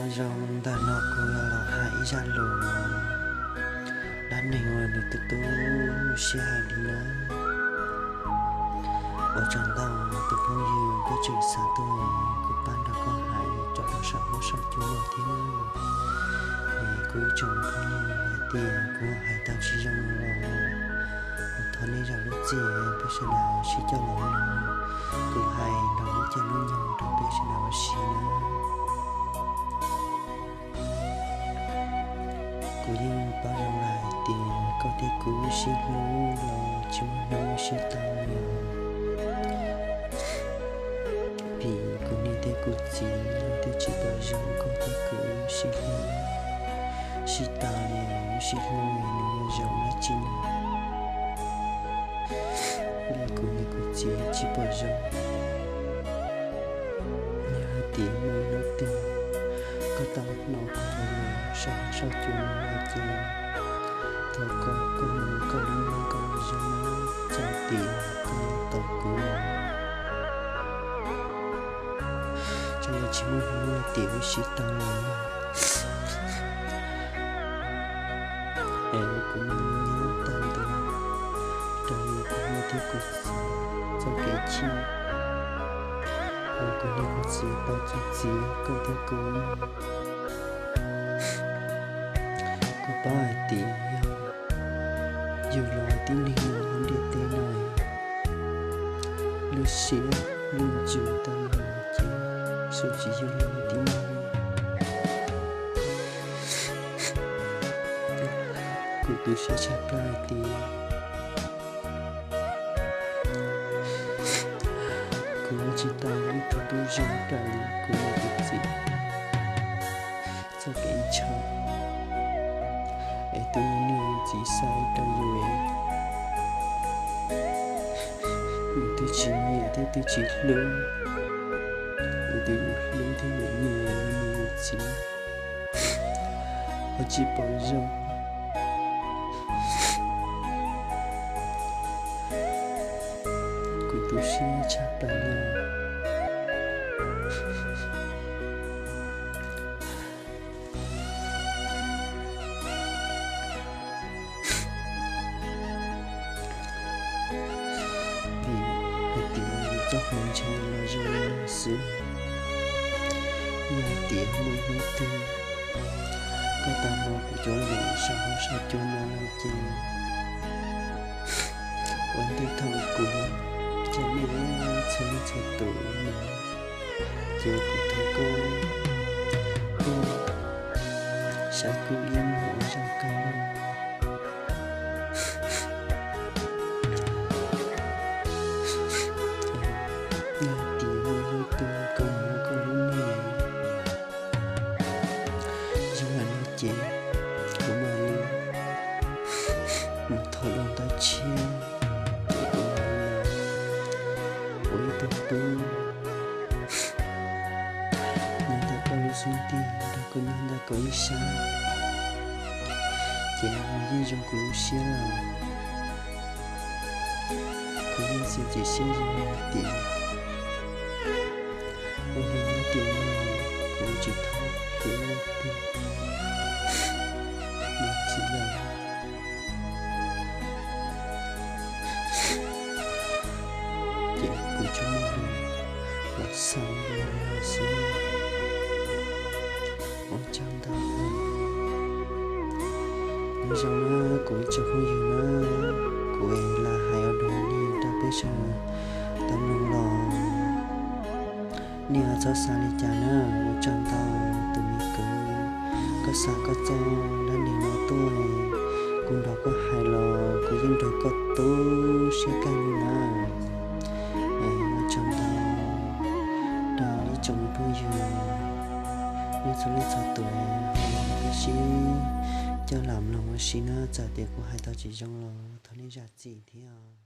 Zoo ntawm no kuv los hais ib zaj lus dab neeg uas nws tu tu siab heev li na. Ua tsaug ntau tus phooj ywg koj tseem xav tuaj kuv pab nrog koj hais tso rau saum huab saum cua no thiab. Es kuv ib tsoom phooj ywg hais tias kuv hais tau tsis zoo los thov nej zam lub txim, peb sawv daws sib coj los mloog kuv hais nrog lub caij lub nyoog rau peb sawv daws ua si na. Kuv yeej paub zoo lawm hais tias koj thiab kuv sib hlub los tsis muaj hnub sib tau li os. Vim kuv niam thiab kuv txiv twb tsis pom zoo koj thiab kuv sib hlub, sib tau li, sib hlub li nws yuav zoo dab tsi li. Vim kuv niam kuv txiv tsis pom zoo. Yog hais tias muaj ib hnub twg koj tau hnov kuv cov lus saum huab saum cua no ces thov koj, koj mus koj lub neej koj zoo, txawm tias koj tos kuv los tseem tsis muaj hnub tias wb sib tau los. Es kuv mam li nyob tag nrho raws li kuv niam thiab kuv txiv txoj kev chim, uas kuv niam kuv txiv tau txuas txiav koj thiab kuv. Kuv paub hais tias yog yus los tib neeg nyob ntiaj teb no, lub siab lub ntsws tag nrho ces xyov tsis yog los tib neeg. Kuv tu siab tshaj plaws hais tias kuv tsis tau ib tug tub zoo raws li kuv niam kuv txiv txoj kev ntshaw. Es tus niam txiv xa rau yus, yus twb tsis nyiam thiab twb tsis hlub, yus twb hlub thiab yus nyiam yus niam yus txiv, ho tsis pom zoo. Kuv tu siab tshaj plaws no. Vim hais tias yus txoj hmoov ntshe los zoo li no xwb. Yog hais tias muaj hnub twg koj tau hnov kuv cov lus saum huab saum cua no lawm ces ua ntej thaum kuv cov lus txhua leej txhua tus no ces kuv thov koj, koj saib kuv ib mus ua zoo kawg. Yog hais tias muaj hnub twg koj mus koj lub neej zoo lawm no ces kuv mam li mus thov dua ntawv tshiab, ces kuv mam li ua ib tug tub nyob ntawm koj lub xub ntiag, nrog koj nyob ntawm koj ib sab, ces nws yeej zoo kuv lub siab lawm. Kuv yeej txiav txim siab zoo hais tias ua li nyob tiam no kuv tsis tau hlub leej twg dua txiv lawm. Ces kuv tsuas muaj lus los xaus li no xwb. Ua tsaug ntau. Nyob zoo na kuv ib tsoom phooj ywg na, kuv lam hais ua dua li rau peb sawv daws tau mloog los nej txhob xav li cas na. Ua tsaug ntau tus me kwv, koj xa koj txoj dab neeg no tuaj, kuv nrog koj hais los kuv yeej nrog koj tu siab kawg li na. Es ua tsaug ntau rau ib tsoom phooj ywg nej txhua leej txhua tus, peb sib coj los mloog ua si na. Txawm tias kuv hais tau tsis zoo los thov nej zam txim thiab.